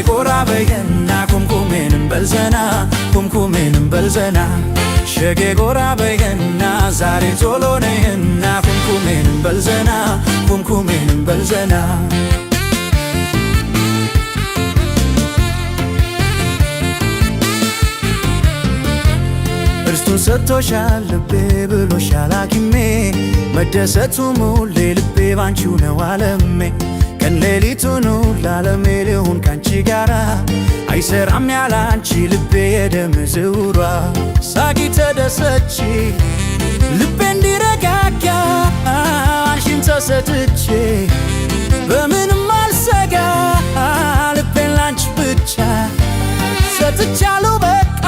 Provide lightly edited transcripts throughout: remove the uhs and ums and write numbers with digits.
ጎራ በይና ኩምኩሜን እንበልዘና ኩምኩሜን እንበልዘና ሸጌ ጎራ በይና ዛሬ ቶሎ ነይና ኩምኩሜን እንበልዘና ኩምኩሜን እንበልዘና። እርስቱን ሰጥቶሻል ልቤ ብሎሻል ሐኪሜ፣ መደሰቱ ሙሌ ልቤ ባንቺው ነው አለሜ። ቀን ሌሊቱን ላለሜ ልሁን ካንቺ ጋራ፣ አይሰራም ያላንቺ ልቤ የደም ዝውሯ። ሳቂ ተደሰቺ ልቤ እንዲረጋጋ፣ አንቺን ተሰጥቼ በምንም አልሰጋ። ልቤን ላንቺ ብቻ ሰጥቻለሁ በቃ።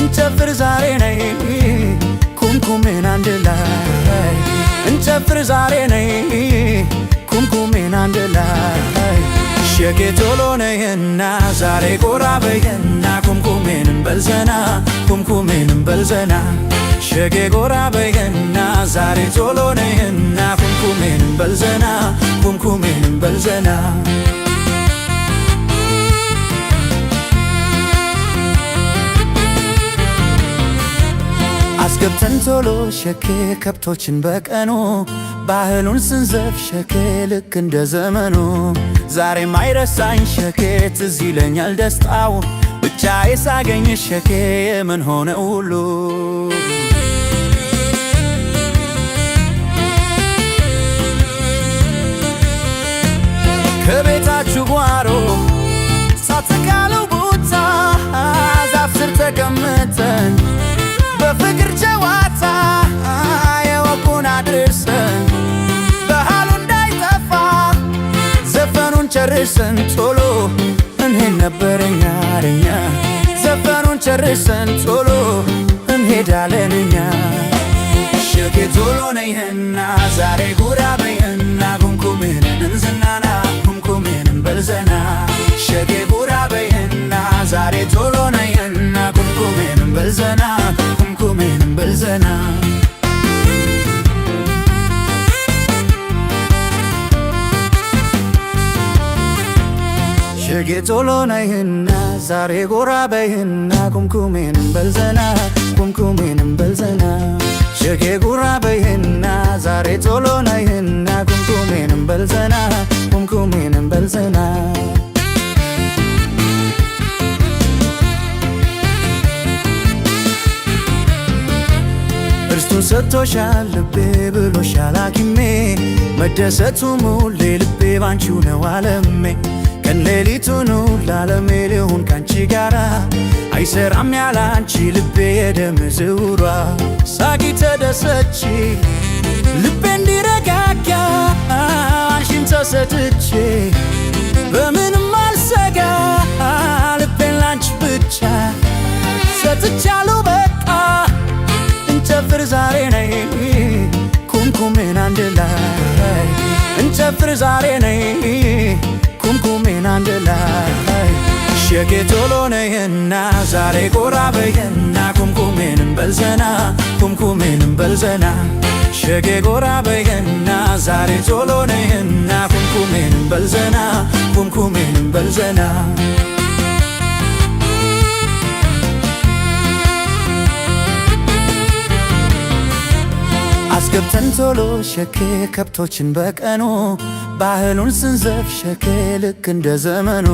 እንጨፍር ዛሬ ነይ ኩምኩሜን አንድ ላይ፣ እንጨፍር ዛሬ ነይ ኩምኩሜን አንድ ላይ። ሸጌ ቶሎ ነይና ዛሬ ጎራ በይና ኩምኩሜን እንበልዘና ኩምኩሜን እንበልዘና። ሸጌ ጎራ በይና ዛሬ ቶሎ ነይና ኩምኩሜን እንበልዘና ኩምኩሜን እንበልዘና። አስገብተን ቶሎ ሸኬ ከብቶችን በቀኑ፣ ባህሉን ስንዘፍ ሸኬ ልክ እንደ ዘመኑ። ዛሬም አይረሳኝ ሸኬ ትዝ ይለኛል ደስታው፣ ብቻዬ ሳገኝ ሸኬ የምን ሆነ ሁሉ። ከቤታችሁ ጓሮ ሳትካለው ቦታ ዛፍ ስር ተቀምጠን በፍቅር ጨዋታ የወጉን አድርሰን ባህሉ እንዳይጠፋ ዘፈኑን ጨርሰን ቶሎ እንሄድ ነበር እኛ እኛ፣ ዘፈኑን ጨርሰን ቶሎ እንሄዳለን እኛ። ሸጌ ቶሎ ነይና ዛሬ ጉራ በይና ኩምኩሜን እንዝናና ኩምኩሜን እንበልዘና። ሸጌ ጉራ በይና ዛሬ ቶሎ ነይና ኩምኩሜን እንበልዘና ኩምኩሜን እንበልዘና። ሸጌ ቶሎ ነይና ዛሬ ጎራ በይና ኩምኩሜን እንበልዘና ኩምኩሜን እንበልዘና። ሸጌ ጉራ በይና ዛሬ ቶሎ ነይና ኩምኩሜን እንበልዘና ኩምኩሜን እንበልዘና። እርስቱን ሰጥቶሻል ልቤ ብሎሻል ሐኪሜ፣ መደሰቱ ሙሌ ልቤ ባንቺው ነው አለሜ። ቀን ሌሊቱን ላለሜ ልሁን ካንቺ ጋራ፣ አይሰራም ያላንቺ ልቤ የደም ዝውሯ። ሳቂ ተደሰቺ ልቤ እንዲረጋጋ፣ አንቺን ተሰጥቼ በምንም አልሰጋ። ልቤን ላንቺ ብቻ ሰጥቻለሁ በቃ። እንጨፍር ዛሬ ነይ ኩምኩሜን አንድ ላይ፣ እንጨፍር ዛሬ ነይ ኩምኩሜን አንድ ላይ። ሸጌ ቶሎ ነይና ዛሬ ጎራ በይና ኩምኩሜን እንበልዘና ኩምኩሜን እንበልዘና። ሸጌ ጎራ በይና ዛሬ ቶሎ ነይና ኩምኩሜን እንበልዘና ኩምኩሜን እንበልዘና። አስገብተን ቶሎ ሸኬ ከብቶችን በቀኑ፣ ባህሉን ስንዘፍ ሸኬ ልክ እንደ ዘመኑ።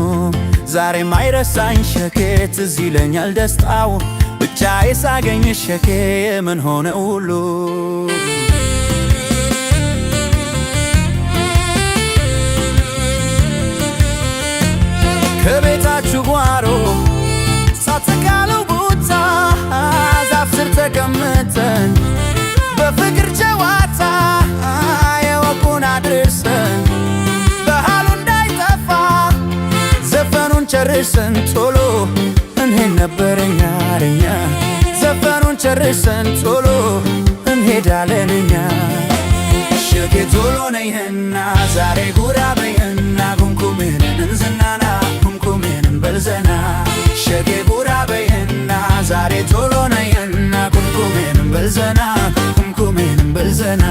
ዛሬም አይረሳኝ ሸኬ ትዝ ይለኛል ደስታው፣ ብቻዬ ሳገኝ ሸኬ የምን ሆነ ሁሉ። ከቤታችሁ ጓሮ ሳትካለው ቦታ ዛፍ ስር ተቀምጠን በፍቅር ጨዋታ የወጉን አድርሰን ባህሉ እንዳይጠፋ ዘፈኑን ጨርሰን ቶሎ እንሄድ ነበር እኛ እኛ፣ ዘፈኑን ጨርሰን ቶሎ እንሄዳለን እኛ። ሸጌ ቶሎ ነይና ዛሬ ጉራ በይና ኩምኩሜን እንዝናና ኩምኩሜን እንበልዘና። ሸጌ ጉራ በይና ዛሬ ቶሎ ነይና ኩምኩሜን እንበልዘና ኩምኩሜን እንበልዘና።